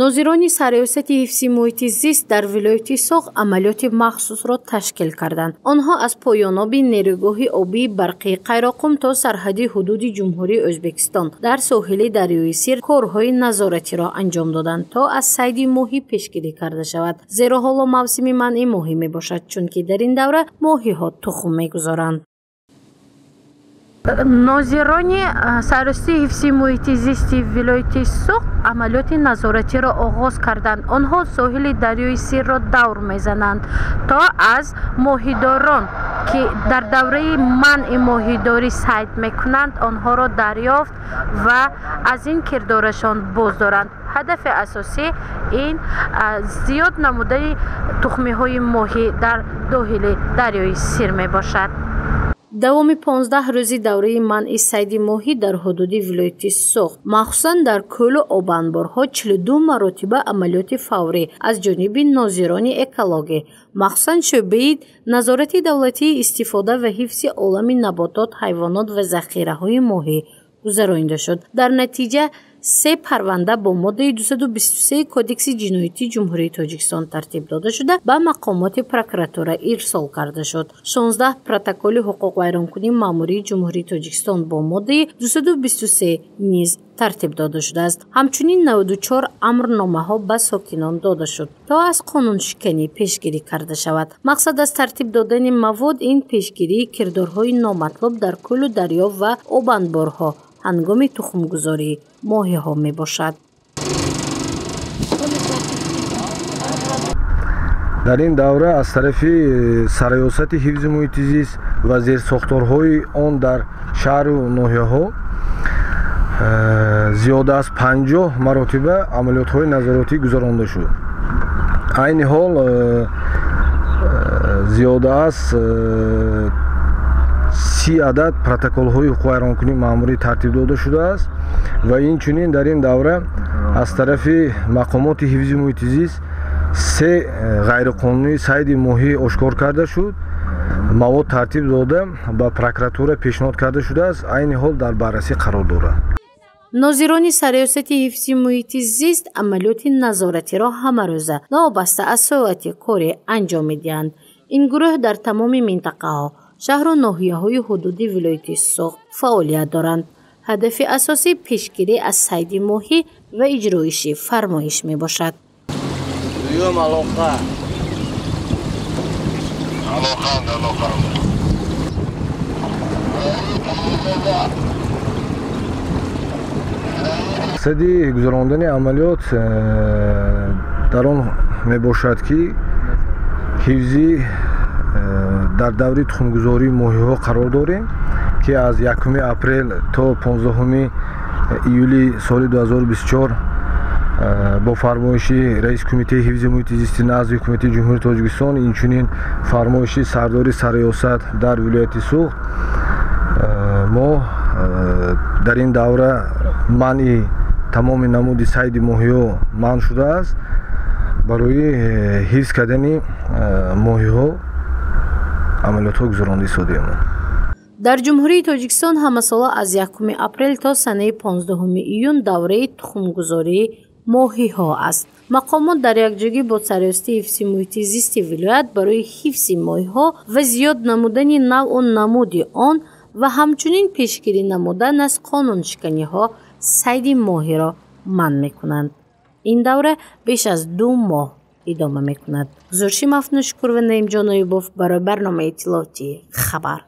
Нозирони Сарриёсати ҳифзи муҳити зист дар вилояти Суғд амалиёти махсусро ташкил карданд. Онҳо аз поёноби нерӯгоҳи обии барқии Қайроққум то сарҳади ҳудуди Ҷумҳурии Ӯзбекистон дар соҳили дарёи Сир корҳои назоратиро анҷом доданд, то аз сайди моҳӣ пешгирӣ карда шавад. Зеро ҳоло мавсими манъи моҳӣ мебошад, чунки дар ин давра моҳиҳо тухм мегузоранд. Нозирони Сарриёсати ҳифзи муҳити зисти вилояти Суғд амалиёти назоратиро оғоз карданд. Онҳо соҳили дарёи Сирро давр мезананд, то аз моҳидорон, ки дар давраи манъи моҳидорӣ сайд мекунанд, онҳоро дарёфт ва аз ин кирдорашон боздоранд. Ҳадафи асосӣ ин зиёд намудани тухмиҳои моҳӣ дар дохили дарёи Сир мебошад. Давоми 15 рӯзи давраи манъи сайди моҳӣ дар ҳудуди вилояти Суғд, махсусан дар кӯлу обанборҳо, 42 маротиба амалиёти фаврӣ аз ҷониби нозирони экологӣ, махсусан шӯъбаи назорати давлатии истифода ва ҳифзи олами наботот, ҳайвонот ва захираҳои моҳӣ гузаронида шуд. Дар натиҷа 3 парванда бо моддаи 223 Кодекси ҷиноятии Ҷумҳурии Тоҷикистон тартиб дода шуда, ба мақомоти прокуратура ирсол карда шуд. 16 протоколи ҳуқуқвайронкунии маъмурии Ҷумҳурии Тоҷикистон бо моддаи 223 низ тартиб дода шудааст. Ҳамчунин 94 амрномаҳо ба сокинон дода шуд, то аз қонуншиканӣ пешгирӣ карда шавад. Мақсад аз тартиб додани мавод ин пешгирии кирдорҳои номатлуб дар кӯлу дарё ва обанборҳо ҳангоми тухмгузории моҳиҳо мебошад. Дар ин давра аз тарафи Сарриёсати ҳифзи муҳити зист ва зерсохторҳои он дар шаҳру ноҳияҳо зиёда аз 50 маротиба амалиётҳои назоратӣ гузаронда шуд. Айни ҳол зиёда аз 30 адад протоколҳои ҳуқуқвайронкунии маъмурӣ тартиб дода шудааст ва инчунин дар ин давра аз тарафи мақомоти ҳифзи муҳити зист 3 ғайриқонунии сайди моҳӣ ошкор карда шуд. Мавод тартиб дода ба прокуратура пешниҳод карда шудааст, айни ҳол дар баррасӣ қарор дорад. Нозирони Сарриёсати ҳифзи муҳити зист амалиёти назоратиро ҳамарӯза новобаста аз соати корӣ анҷом медиҳанд. Ин гурӯҳ дар тамоми минтақаҳо, шаҳру ноҳияҳои ҳудуди вилояти Суғд фаъолият доранд. Ҳадафи асосӣ пешгирӣ аз сайди моҳӣ ва иҷроиши фармоиш мебошад. Мақсади гузарондани амалиёт дар он мебошад, ки ҳифзи дар даври тухмгузории моҳиҳо қарор дорем, ки аз 1 апрел то 15 июли соли 2024 бо фармоиши раиси Кумитаи ҳифзи муҳити зисти назди Ҳукумати Ҷумҳурии Тоҷикистон, инчунин фармоиши сардори Сарриёсат дар вилояти Суғд, мо дар ин давра манъи тамоми намуди сайди моҳиҳо манъ шудааст. Барои ҳифз кардани моҳиҳо амалиётҳо гузаронда истодаем. Дар Ҷумҳурии Тоҷикистон ҳамасола аз 1 апрел то санаи 15 июн давраи тухмгузории моҳиҳо аст. Мақомот дар якҷоягӣ бо Сарриёсати ҳифзи муҳити зисти вилоят барои ҳифзи моҳиҳо ва зиёд намудани навъу намуди он ва ҳамчунин пешгирӣ намудан аз қонуншиканиҳо сайди моҳиро манъ мекунанд. Ин давра беш аз 2 моҳ идома мекунад. Гузориши Мафнушукур ва Наимҷон Аюбов барои барномаи иттилоотии «Хабар».